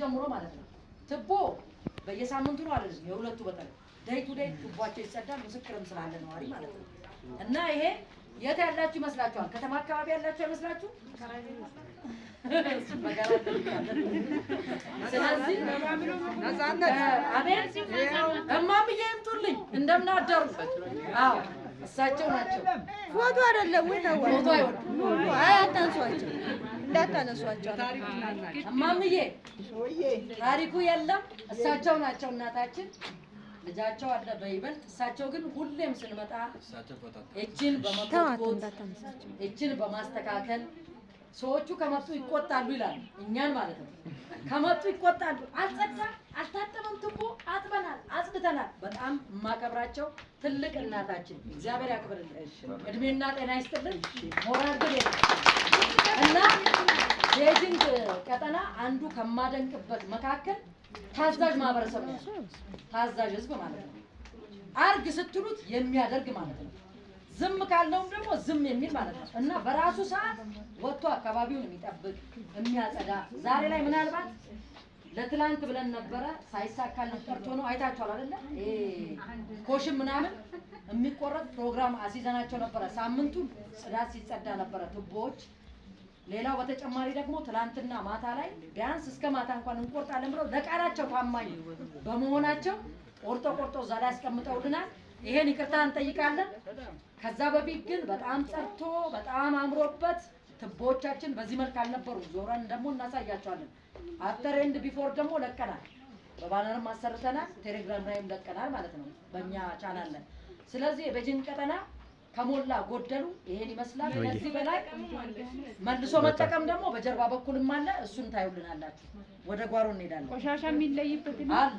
ጀምሮ ማለት ነው። ትቦ በየሳምንቱ ነው አይደለም፣ የሁለቱ በተለይ day to day ቱቧቸው ይጸዳል። ምስክርም ስላለ ነዋሪ ማለት ነው። እና ይሄ የት ያላችሁ ይመስላችኋል? ከተማ አካባቢ ያላችሁ አይመስላችሁ? እሱን በጋራ እንጠይቃለን። ስለዚህ አቤት እማምዬ ይምጡልኝ። እንደምን አደሩ? አዎ፣ እሳቸው ናቸው። ፎቶ አይደለም ወይ? ተው። ፎቶ አይወዱም። አይ፣ አታንሷቸው፣ እንዳታነሷቸው። እማምዬ፣ ታሪኩ የለም፣ እሳቸው ናቸው እናታችን። ልጃቸው አለ በይበልጥ። እሳቸው ግን ሁሌም ስንመጣ እችን በመኮትኮት፣ እችን በማስተካከል፣ ሰዎቹ ከመጡ ይቆጣሉ ይላሉ። እኛን ማለት ነው። ከመጡ ይቆጣሉ። አልጸዳ፣ አልታጠበም፣ ትቦ አጥበናል፣ አጽድተናል። በጣም የማከብራቸው ትልቅ እናታችን እግዚአብሔር ያክብርልን፣ እድሜና ጤና ይስጥልን። ሞራል ግን የለም። እና ቤጂንግ ቀጠና አንዱ ከማደንቅበት መካከል ታዛዥ ማህበረሰብ ነው። ታዛዥ ህዝብ ማለት ነው። አርግ ስትሉት የሚያደርግ ማለት ነው። ዝም ካልነውም ደግሞ ዝም የሚል ማለት ነው። እና በራሱ ሰዓት ወጥቶ አካባቢውን የሚጠብቅ፣ የሚያጸዳ፣ ዛሬ ላይ ምናልባት ለትላንት ብለን ነበረ፣ ሳይሳካልን ቀርቶ ነው። አይታችኋል አይደለ? ይሄ ኮሽም ምናምን የሚቆረጥ ፕሮግራም አስይዘናቸው ነበረ። ሳምንቱን ጽዳት ሲጸዳ ነበረ ቱቦዎች። ሌላው በተጨማሪ ደግሞ ትላንትና ማታ ላይ ቢያንስ እስከ ማታ እንኳን እንቆርጣለን ብለው ለቃላቸው ታማኝ በመሆናቸው ቆርጦ ቆርጦ እዛ ላይ አስቀምጠውልናል። ይሄን ይቅርታ እንጠይቃለን። ከዛ በፊት ግን በጣም ጸድቶ፣ በጣም አምሮበት ትቦዎቻችን በዚህ መልክ አልነበሩም። ዞረን ደግሞ እናሳያቸዋለን። After and before ደግሞ ለቀናል። በ banner ም አሰርተናል። ቴሌግራም ላይም ለቀናል ማለት ነው በእኛ ቻናል ላይ። ስለዚህ የቤጂንግ ቀጠና ከሞላ ጎደሉ ይሄን ይመስላል። ከዚህ በላይ መልሶ መጠቀም ደግሞ በጀርባ በኩልም አለ። እሱን ታዩልናላችሁ። ወደ ጓሮ እንሄዳለን። ቆሻሻ የሚለይበት አለ።